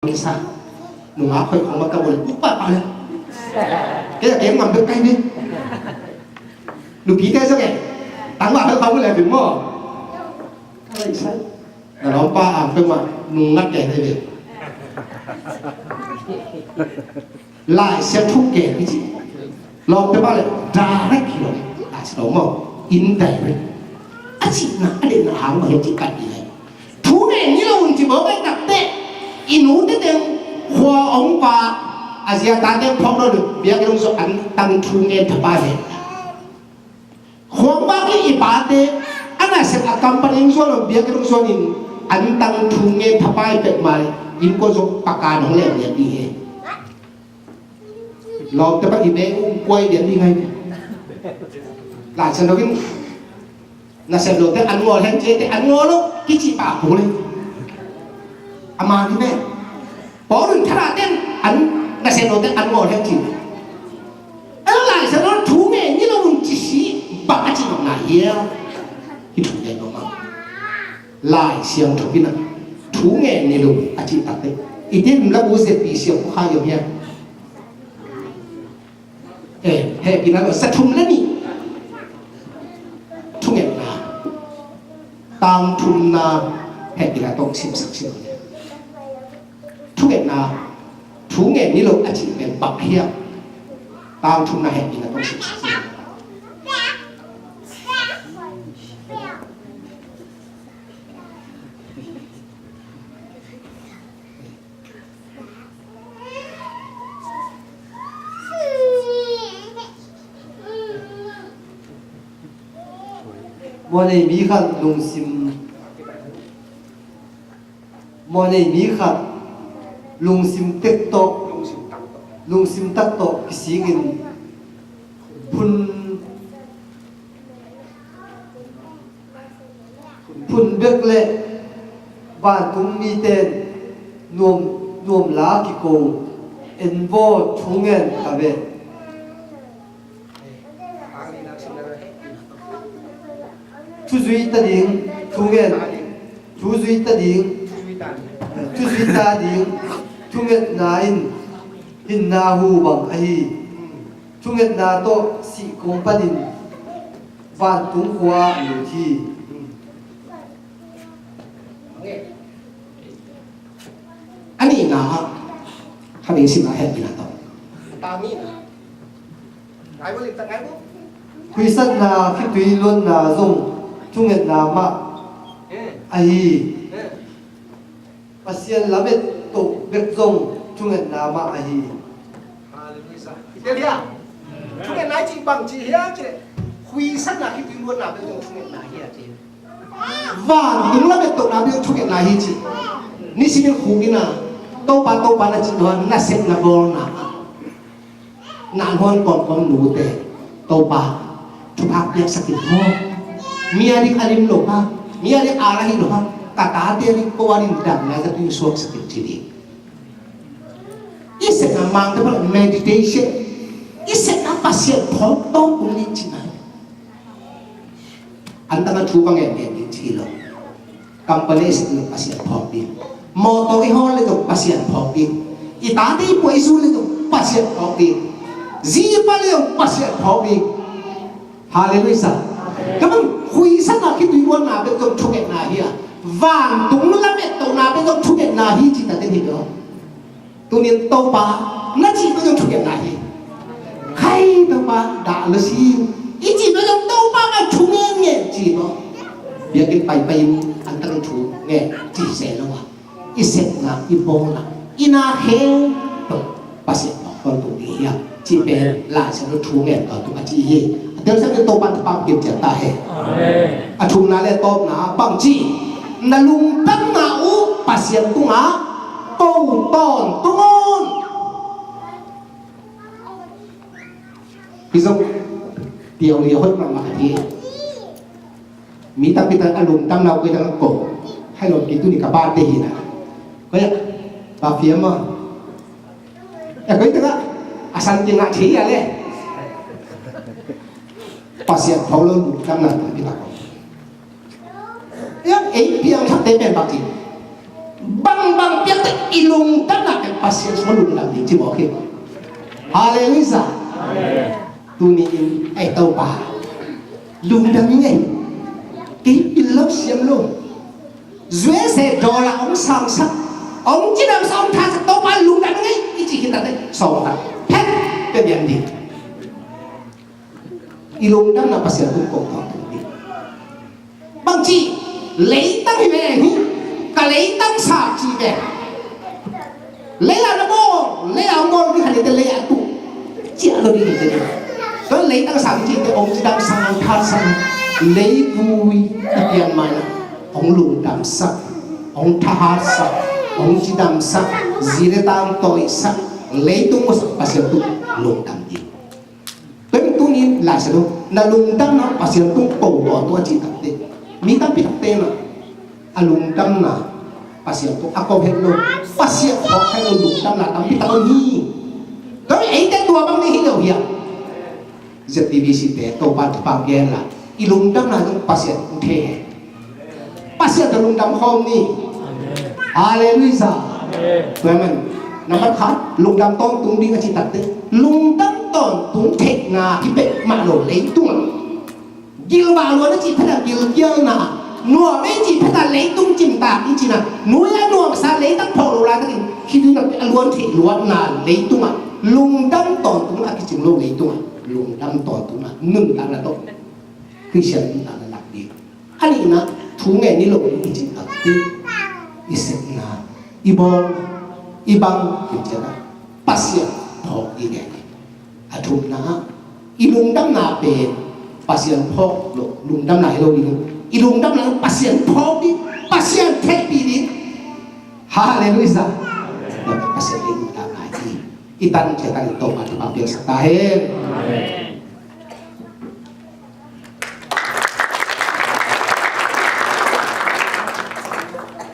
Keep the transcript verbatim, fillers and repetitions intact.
Kisa nungak hoih khong mah ka bawl uh pahpah le. Kei a kem ngam bek kai ve. Nupite zong e, tangval hoih khong uh le vim maw. Ka lai sa na lawmpa ang peuhmah nungngat kei ve. Lai Siangtho gen hi ci. Lawmte bang le direct hi lo. Lai Siangtho maw, indirect. A cihna a deihna hang mah hi ci kat hi lai. Thu ngen ni lo un ci mawk a, i takte i nute teng khua hong pa a, zia tate phawk lo le biakinn hong suak an tang thu ngen thapai ve. Khua hong pa kei i pate a nasep a company hong suak lo biakinn hong suak in an tang thu ngen thapai pek mai in ko zong pakan hong lem lian ding hi. Lawmte bang i meng uh kuai lian ding hi. Lai Siangtho in nasep lote an ngawl hen, ciate an ngawl uh kici pah kul hi. A man hi ve. Paul in thadahte in an nasep lote an ngawl hen ci. An Lai Siangtho thu ngen ni lo un ci si bang a ci nopna hia? Hi thu ngen nopna. Lai Siangtho in a thu ngen ni lo a ci takte i tin la bu zet pi siang kha yom hia. Eh, hehpihna lo sa thum le nih. Thungetna. Tang thumna hehpihna tawh simsak sin. Thungetna. Thu ngen ni lo a cih pen bang hiam? Tang thumna hehpihna tawh simsak sin. Mawhnei mi khat lungsim, mawhnei mi khat lungsim tek tawh, lungsim tak tawh kisik in phun phun bek le vantung mite in nuam, nuam la kiko en vaw thu ngen ta ve. Thuzui ta ding thu ngen, thuzui ta ding, thuzui ta ding thungetna in hinna hu bang ahi. Thungetna tawh sih kong panin vantung khua a lut hi. A nihna ah kha ding simna hehpihna tawh. Khuisatna khitui luanna zong thungetna mah ahi. Pasian lamet toh bek zong thungetna mah ahi. Halleluiah. Thungetna i cih bang ci hiam cih leh khuisatna khitui luanna bek zong thungetna hi a ci. Vantung lamet tohna bek zong thungetna hi ci. Nisimin khuk in a Topa, Topa na cih lua nasepna bawlna. Nang huan kawmkawm nute Topa thupha piaksak in maw. Mi a ding a lim lo ha, mi a ding a la hi lo ha, ka tate a ding ko a ding damna ka tui suaksak in ci ding. I sepna mangte pal meditation, i sepna Pasian phawk tawh kum ni ci nai. Antang a thu bang en gen ding ci lo. Company i sep le zong Pasian phawk ding. Mawtaw i hawl le zong Pasian phawk ding. I tate i puah i zu le zong Pasian phawk ding. Zi i pa le zong Pasian phawk ding. Halleluiah. Ka bang khuisatna khitui luanna bek zong thungetna hi a, vantung lamet tohna bek zong thungetna hi ci ta den hi lo. Tunin Topa na cih bek zong thungetna hi. Khai Topa dah lo si. I cih bek zong Topa ka thungen ngen ci maw. Biakinn paipai in antang thu ngen ci se lo a, i sepna i bawlna i na khempeuh Pasian phawk tung ding hi a, cih pen Lai Siangtho thu ngen tawh tung a ci hi. A telsiam in Topa thupha pia ciat ta hen. Amen. A thumna le tawpna bang ci, na lungdamna uh Pasian tungah ko tawntung un. Hi zong tiau li a hoih mahmah a hi. Mi tampi tak a lungdamna uh koi tak a ko hai lo ki tuni ka pate hi na. Koi a pa fiam a. A koi tak a a san ki ngah thei a le. Pasian phawk lo lungdamna tampi tak ko. Ei piangthakte pen bang ci. Bangbang piak teh i lungdamna pen Pasian sungah lungdam ding ci mawk hi. Halleluiah. Tuni-in ei Topa, lungdam ing ei. Kei pil lo siam lo. Zuese dawla hong sangsak, hong cidamsak, hong thahatsak, Topa lungdam ing ei i cih khit tak teh sawm khat phet pia lian ding. I lungdamna Pasian tung ko tawntung ding. Bangci, leitang hi ve hi. Ka leitang sa ci ve. Lei a na bawl, lei a hong bawl ding khat hi teh lei a tuh ciah lo ding hi teh. Tua leitang sa ci teh hong cidamsak, hong thahatsak, leivui i pian ma-in hong lungdamsak, hong thahatsak, hong cidamsak, zi le ta hong tawisak, leitung musak Pasian tung lungdam ding. Tua hi tuni-in Lai Siangtho, na lungdamna Pasian tung ko tawntung a cih tak teh, mi tampi takte in a lungdamna Pasian tung a ko het lo, Pasian phawk het lo lungdamna tampi tak om hi. Tua hi eite tua bang ding hi lo hiam? Z B C te Topa thupha pia hen la, i lungdamna tung Pasian tung thei hen. Pasian tawh lungdam khawm ni. Halleluiah. Tua hi man, nambat khat, lungdam tawntung ding a cih tak teh lungdam tawntung theihna hi peuhmah lo leitungah. Gilvah luan a cih phet a gilkialna, nuam ei cih phet a leitung cimtak i cihna, nui a nuamsa leitang phawk lo laitakin khitui nak a luan theih luatna leitungah, lungdam tawntung a kicing lo leitungah lungdam tawntungna nuntakna tawh Khristian nuntakna lak ding. A nihna, thu ngen ni lo i cih tak teh i sepna, i bawlna, i bang, i ciatna Pasian phawk ding ngen. A thumna, i lungdamna pen Pasian phawk lo lungdamna hi lo ding. I lungdamna Pasian phawk ding, Pasian theihpih ding. Halleluiah. Pasian i lungdamna hi. I tan ciat a i Topa thupha piaksak ta hen.